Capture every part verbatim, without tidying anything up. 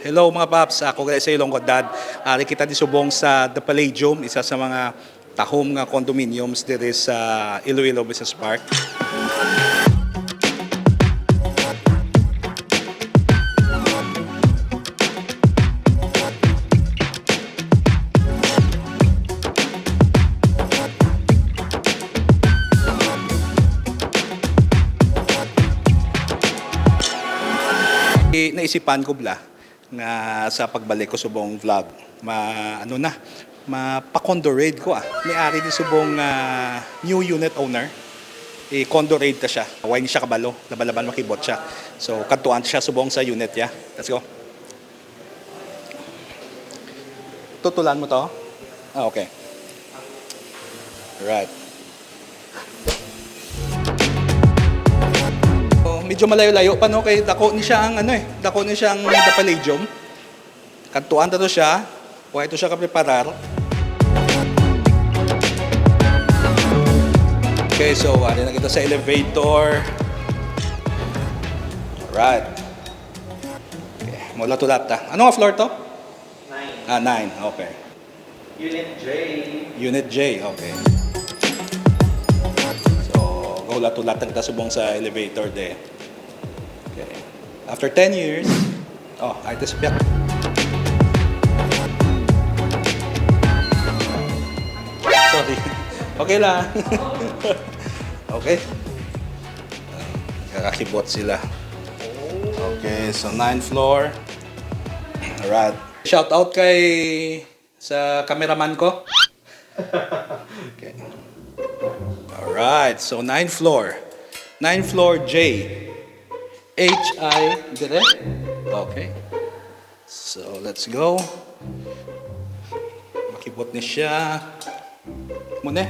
Hello mga paps, ako gali sa Ilonggo Dad. Ari kita ni subong sa The Palladium, isa sa mga tahom nga condominiums diri sa Iloilo Business Park. Eh, naisipan ko bala nga sa pagbalik ko subong vlog, ma ano na, mapa-condo raid ko, ah. May ari ni subong, ah, new unit owner. I-condo raid ta siya. Way ni siya kabalo, laban-laban makibot siya. So kadtuan ta siya subong sa unit ya. Let's go. Tutulan mo to? Ah, okay. Right. Oh, medyo malayo-layo pa, no, kay dako ni siya ang ano eh, dako ni siya ang The Palladium. Kadtuan ta to siya. Way to siya kapreparar. Okay, so ari na kita sa elevator. Alright. Okay, mula to ta. Ano nga floor to? Nine. Ah, nine. Okay. Unit J. Unit J, okay. So, gahulat-hulat lang ta subong sa elevator de. Okay. After ten years, oh, ay, tas piyak. Sorry. Okay lang. Okay. Kakakibot sila. Okay, so ninth floor. Alright. Shout out kay sa cameraman ko. Okay. Alright, so ninth floor. Ninth floor, J. H I, dire? Okay. So, let's go. Makibot ni siya. Muna.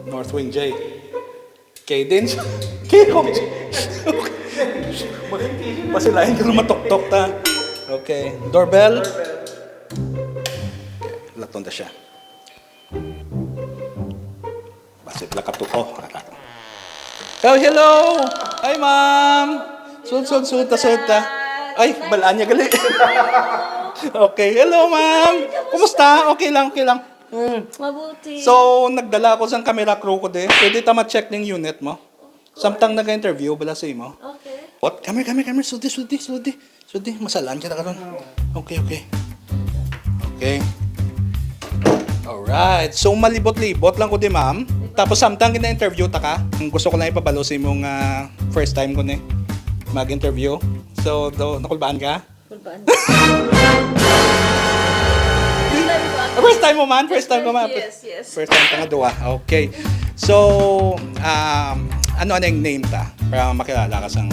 North Wing, J. Kaden? Kiko? Pasilain ka matuktok ta. Okay. Doorbell? Laton ta siya. Basit lang ka to. Oh, ara. Oh, hello! Hi, ma'am! Sud, sud, sud ta, sud ta. Ay, balaan niya gali. Okay, hello, ma'am! Kumusta? Okay lang, okay lang. Mm. Mabuti. So, nagdala ako sang camera crew ko di. Pwede ta ma-check ning unit mo. Samtang naga-interview bala sa imo. Okay. What? Come here, come here, come here. Sulti, sulti, sulti. Sulti, masalaan kita karon. Okay, okay. Okay. Alright. So, malibot-libot lang ko di, ma'am. Tapos, samtang gina-interview ta ka, ang gusto ko lang ipabalo sa imong, ah, first time ko ni mag-interview. So, do, nakulbaan ka? Kulbaan. First time mo man? First time ko man? Yes, yes. First time ka nga duwa. Okay. So, um, ano, ano yung name ta? Para makilala ka sang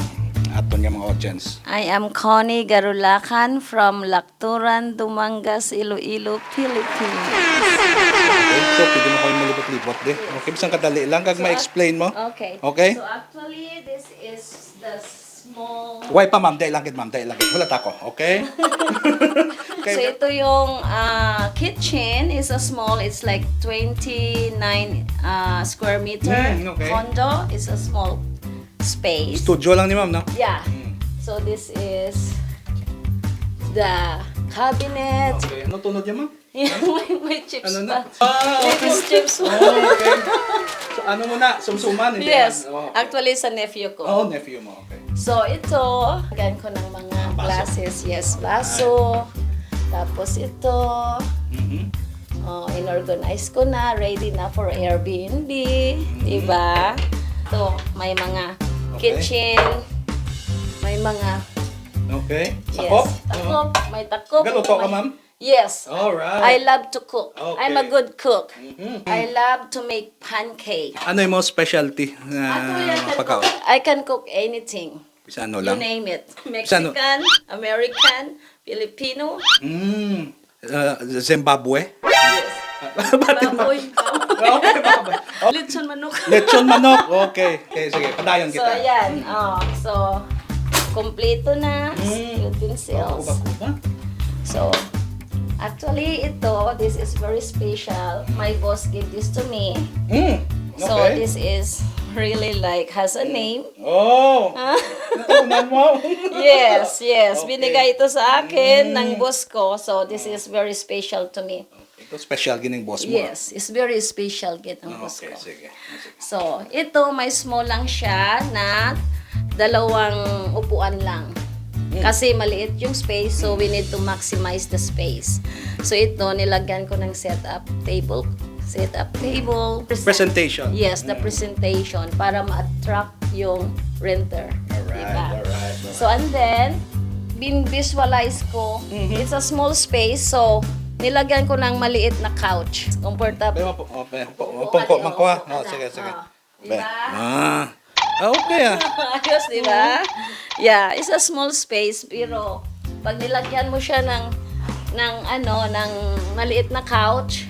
aton nga mga audience. I am Connie Garulacan from Lacturan, Dumangas, Iloilo, Philippines. Okay, so pwede mo kami malibot-libot di. Okay, bisang kadali lang kag So, ma-explain mo. Okay. Okay? So actually, this is the small Why pa, ma'am? Dai lang gid, ma'am. Dai lang gid. Wala ta ko. Okay? Okay. So ito yung ah, kitchen is a small, it's like twenty-nine ah, square meter. Mm, okay. Condo is a small space. Studio lang ni ma'am, no? Yeah. Mm. So this is the cabinet. Okay. Ano tunod yan, ma'am? Yeah, may, may chips Ano na? pa. Ah, May okay. chips pa. Oh, okay. So, ano mo na? Sumsuman, hindi Yes. naman. Oh, okay. Actually, sa nephew ko. Oh, nephew mo. Okay. So, ito, lagyan ko ng mga Baso. glasses. Yes, baso. Tapos ito, Mhm. oh, in-organize ko na. Ready na for Airbnb. Mhm. Diba? Ito, may mga Okay. kitchen. May mga Okay. Yes. Takop? Takop. May takop. Galuto ka, May ma'am? Yes. Alright. I love to cook. Okay. I'm a good cook. Mhm. I love to make pancake. Ano yung mga specialty na Actually, I can pagkaon? cook, I can cook anything. Bisano You lang? name it. Bisano? Mexican, American, Filipino. Mm. Uh, Zimbabwe? Yes. Batin mo. Baboy. Okay, baboy. Oh. Lechon manok. Lechon manok. Okay. Okay, sige. Padayon So, kita. yan. Mm. Oh, so, kompleto na Mm. utensils. Uba-uba. So, actually, ito, this is very special. My boss gave this to me. Mm. So, Okay. this is Really like has a name. Oh! Natunan mo? Yes, yes. Okay. Binigay ito sa akin ng Mm. boss ko. So, this is very special to me. Ito special gining boss mo. Yes, it's very special gid ang Ah, boss okay, ko. Sige. Sige. So, ito may small lang siya na dalawang upuan lang. Mm. Kasi maliit yung space, so we need to maximize the space. So, ito, nilagyan ko ng setup table. Setup table. Presentation. Yes, the Mm. presentation para ma-attract yung renter. Alright, Diba? Alright, alright. So, and then, bin-visualize ko, Mhm. it's a small space, so nilagyan ko ng maliit na couch. Comfortable. Pwede mo po, oh, pwede po, Upo upo ko, ka, mangkuha. upo ka Oh, na. sige, sige. Oh, Be. diba? Ah. Ah, okay ah. Ayos, di ba? Yeah, it's a small space, pero pag nilagyan mo siya ng ng ano, ng maliit na couch,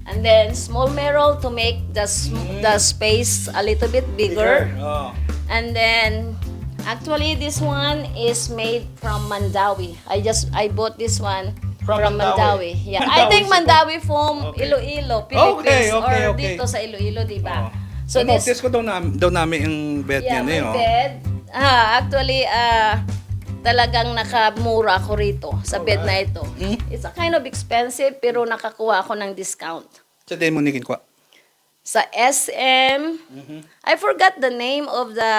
and then small mirror to make the sm- Mm. the space a little bit bigger. Oh. And then, actually, this one is made from Mandaue. I just I bought this one From from, Mandaue. Mandaue. Yeah, Mandaue I think City. Mandaue from Okay. Iloilo, Okay, Philippines, okay, or okay. Dito sa Iloilo, di ba? Oh. So So, this, notice ko daw, na, daw namin yung bed yeah, niya my eh, oh. Bed. Ah, actually, ah, talagang nakamura ako rito sa bed na ito. Mm. It's a kind of expensive, pero nakakuha ako ng discount. Sa din mo ni kinuha? Sa S M, Mm-hmm. I forgot the name of the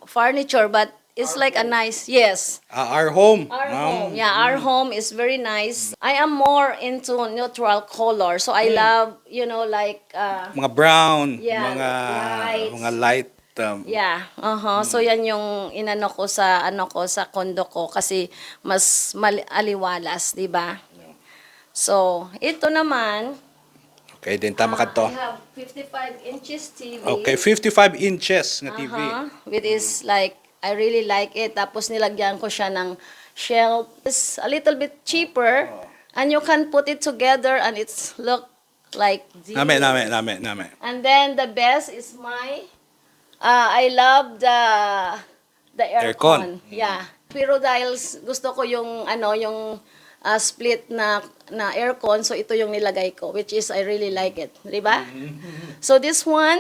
furniture, but it's like a nice, yes. Ah, our home. Our Ah. Home. Yeah, our home is very nice. I am more into neutral color. So I Mm. love, you know, like uh, Mga brown, Yeah, mga lights. mga light. Um, Yeah, uh-huh. So yan yung inano ko sa ano ko sa condo ko kasi mas mal- aliwalas, 'di ba? So, ito naman, Okay, din tama ah, kadto. I have fifty-five inches T V. Okay, fifty-five inches nga T V. Uh-huh. Which is like, I really like it. Tapos nilagyan ko siya ng shelf. It's a little bit cheaper. And you can put it together and it's look like this. Name, name, name, name. And then the best is my, uh, I love the the Aircon. aircon. Yeah. Pero dahil s- gusto ko yung ano, yung uh, split na na aircon, so ito yung nilagay ko, which is I really like it, 'di ba? So this one,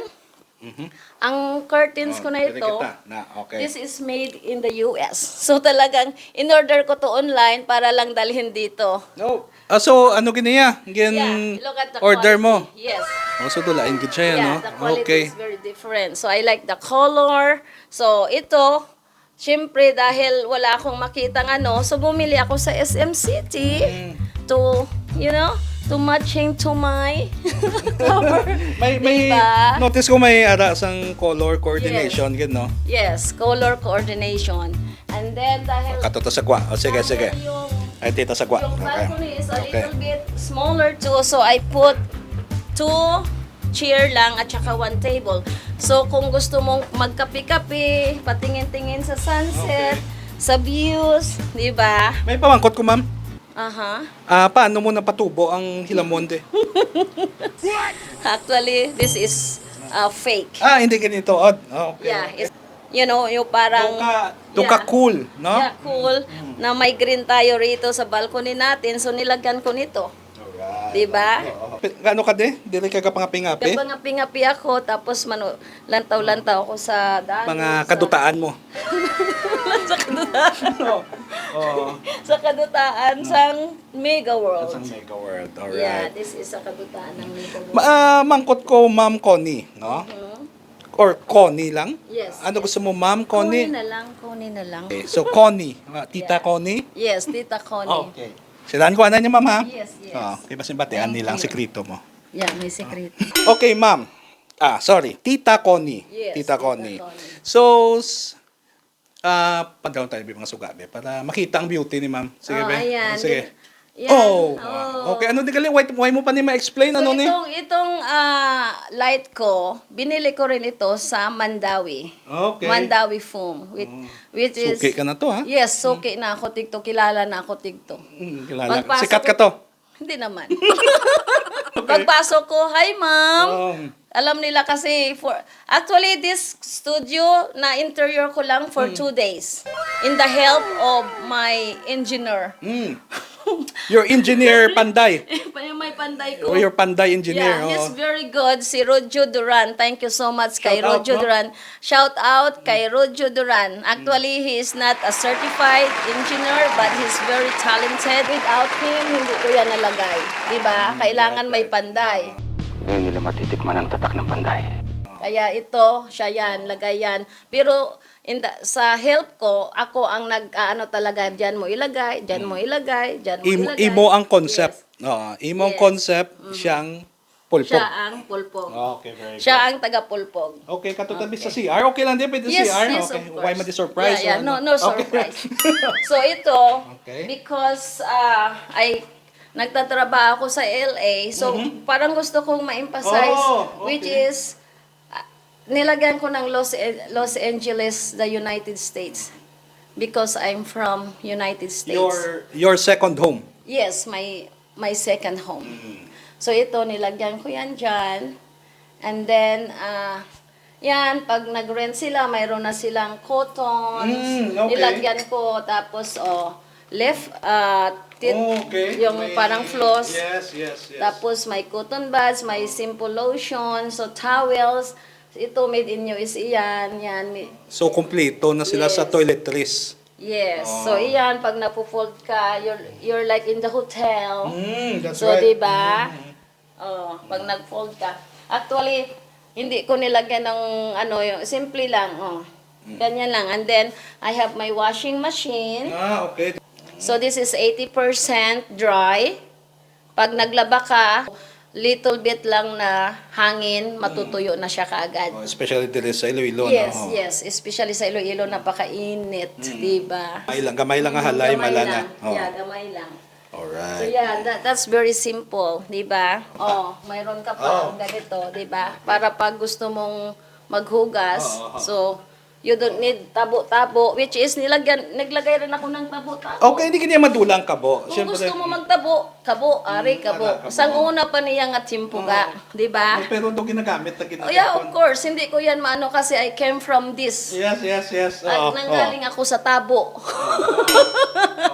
ang curtains Oh, ko na pwede ito, kita. Na, okay. This is made in the U S. So talagang in order ko to online para lang dalhin dito. No. Ah, so ano giniya? Gin Yeah, look at the order quality. Mo? Yes. Oh, so dula ang gid siya, Yeah, no? The quality Okay. Is very different. So I like the color. So ito, syempre dahil wala akong makita ng ano, so bumili ako sa S M City Mm. to, you know, to matching to my cover. May may Diba? Notice ko may ara sang color coordination gid, no? Yes, color coordination. And then dahil Kato to sa kwa. O, sige, dahil sige. Yung, Ay, tita sa kwa. yung Okay. Balcony is a Okay. Little bit smaller too, so I put two chair lang at saka one table. So kung gusto mong magkape-kape, patingin-tingin sa sunset, Okay. sa views, 'di ba? May pamangkot ko, ma'am. Aha. Ah, paano mo napatubo ang hilamon, de? Actually, this is uh, fake. Ah, hindi ganito. Oh, okay. Yeah, it's, you know, yung parang Doon ka, doon ka Yeah. Cool, no? Yeah, cool. Na may green tayo rito sa balcony natin, so nilagyan ko nito. Alright. Diba? Oo. Pi- Ano ka, de? Dili ka kapangapingapi? Kapangapingapi ako, tapos mano, lantaw-lantaw ako sa dami. Mga sa- kadutaan mo. Sa kadutaan. Oo. Sa kadutaan sang Mega World. Sa Mega World. Yeah, Alright. This is sa kadutaan ng Mega World. Ma- ah, mangkot ko, Ma'am Connie, no? Mhm. Or Connie lang? Yes, Ano yes. Gusto mo, Ma'am Connie? Connie na lang, Connie na lang. Okay. So, Connie. Ah, Tita Yeah. Connie? Yes, Tita Connie. Okay. Sila ko, ano niya, ma'am, ha? Yes, yes. Ah, okay, basta batian Thank nila ang you. Sikreto mo. Yeah, may secret. Okay, ma'am. Ah, sorry. Tita Connie. Yes, Tita Tita Connie. Connie. So, s- ah, padalon tayo ng mga suga, be, para makita ang beauty ni ma'am. Sige, Oh, be. Ayan. Sige. Yan. Oh, Oh. Okay. Ano di gali? Why, why mo pa ni ma-explain? So, Ano ni? Itong, itong ah, light ko, binili ko rin ito sa Mandaue. Okay. Mandaue Foam. Which, which is... Suki ka na to, ha? Yes, suki na ako tigto. Kilala na ako tigto. Mm, kilala. Pagpasok Sikat ka ko- to? Hindi naman. Pagpasok ko, "Hi, ma'am." Um, Alam nila kasi, for actually, this studio na interior ko lang for Mm. two days in the help of my engineer. Mm. Your engineer, Panday. May Panday Oh, ko. Your Panday engineer. Yeah, he's Oh. very good. Si Rojo Duran. Thank you so much kay Shout out, Rojo no? Duran. Shout out kay Rojo Duran. Actually, he is not a certified engineer, but he's very talented. Without him, hindi ko yan nalagay. Di ba? Kailangan may Panday. Ngayon nila matitikman ang tatak ng Panday. Kaya ito, siya yan, lagay yan. Pero in the- sa help ko, ako ang nag-ano talaga, diyan mo ilagay, diyan mo ilagay, diyan mo Im- ilagay. imo ang concept. Yes. Oo, imo ang Yes. concept, siyang pulpog. Siya ang pulpog. Okay, very Siya good. Ang taga-pulpog. Okay, katutan Okay. sa C R. Okay lang din, pwede sa Yes, C R. Yes, Okay. of Why course. ma-surprise? Yeah, yeah. Or No, ano? No Okay. Surprise. So ito, Okay. Because uh, I nagtatrabaho ako sa L A, so Mm-hmm. Parang gusto kong ma-emphasize, Oh, okay. Which is, uh, nilagyan ko ng Los, Los Angeles, the United States. Because I'm from United States. Your your second home. Yes, my my second home. So ito, nilagyan ko yan dyan. And then, ah, yan, pag nag-rent sila, mayroon na silang cottons. Mm, okay. Nilagyan ko, tapos, oh, left, ah, tit- Oh, okay. yung May- parang floss. Yes, yes, yes. Tapos may cotton buds, may simple lotion, so towels. Ito, made in U S A yan. Yan. Mi- So, kompleto na sila sa Yes. toiletries. Yes. Oh. So, iyan, pag napo-fold ka, you're, you're like in the hotel. Mm, that's So, right. di ba? Mm. Oh, pag nag-fold ka. Actually, hindi ko nilagyan ng ano, yung simple lang, oh. Mm. Ganyan lang. And then, I have my washing machine. Ah, okay. So, this is eighty percent dry. Pag naglaba ka, little bit lang na hangin, matutuyo na siya kaagad. Oh, especially diri sa Iloilo, Yes, no? Oh. Yes. Especially sa Iloilo, napakainit, di ba? Gamay lang, gamay lang ang halay, Gamay mala na. lang. Oh. Yeah, gamay lang. So Alright. yeah, that, that's very simple, di ba? Oh, mayroon ka pa Oh. Ang ganito, di ba? Para pag gusto mong maghugas, Oh, oh, oh. So you don't need tabo-tabo, which is nilagyan, naglagay rin ako ng tabo-tabo. Okay, hindi kanya madulang kabo. Kung gusto mo magtabo, kabo, ari, kabo. Sang una pa niya nga tiyempo ga, di ba? Pero ito ginagamit na Oh, yeah, of course. Hindi ko yan maano kasi I came from this. Yes, yes, yes. At Oo, nanggaling ako sa tabo.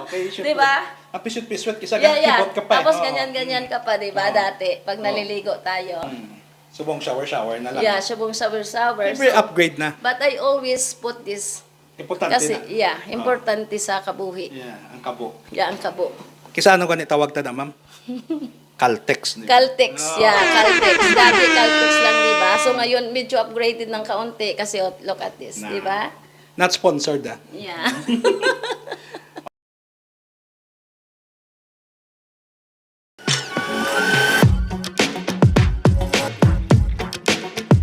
Okay, sure. Di ba? Ang piswit-piswit, kisa Yeah, yeah. kibot ka pa. Tapos Oo. ganyan-ganyan ka pa, di ba? Oo. Dati, pag Oo. Naliligo tayo. Hmm. Subong shower-shower na lang. Yeah, subong shower-shower. Siyempre, So, upgrade na. But I always put this Importante kasi, na. Yeah, Oo. Importante sa kabuhi. Yeah, ang kabo. Yeah, ang kabo. Kisa ano gani tawag ta na, ma'am? Caltex. Di ba? Caltex, Oo. Yeah, Caltex. Dati Caltex lang, di ba? So ngayon, medyo upgraded ng kaunti kasi, oh, look at this, Na. Di ba? Not sponsored, ah. Yeah.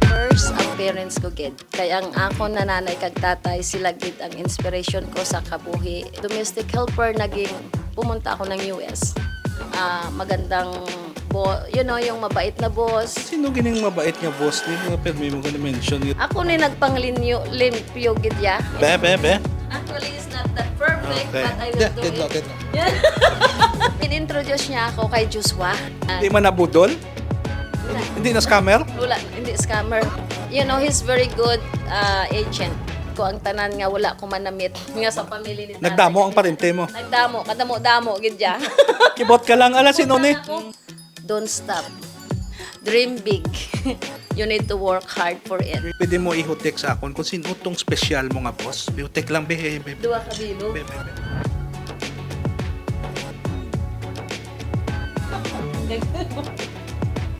First, ang parents ko gid. Kay ang akon na nanay kag tatay, sila gid ang inspiration ko sa kabuhi. Domestic helper, naging pumunta ako ng U S. Ah, magandang bo-, you know, yung mabait na boss. Sino gining mabait nga boss? Di mo pirmi mo gani mention it. Ako ni nagpanglinyo, limpyo gid ya. Be, be, be. Actually, it's not that perfect, Okay. But I will Yeah, do good it. luck, good luck. Yeah. In-introduce niya ako kay Joshua. Hindi man nabudol? Hindi na scammer? Wala, hindi scammer. You know, he's very good uh, agent. Ko ang tanan nga wala ko man na-meet nga sa pamilya ni tatay. Nagdamo ang parente mo. Nagdamo, kadamo-damo gid ya. Kibot ka lang, ala, sino ni? Don't stop. Dream big. You need to work hard for it. Pwede mo ihutik sa akon kung sino tong special mo nga boss? Ihutik lang, be, be, be. Duwa ka bilog. Be, be, be.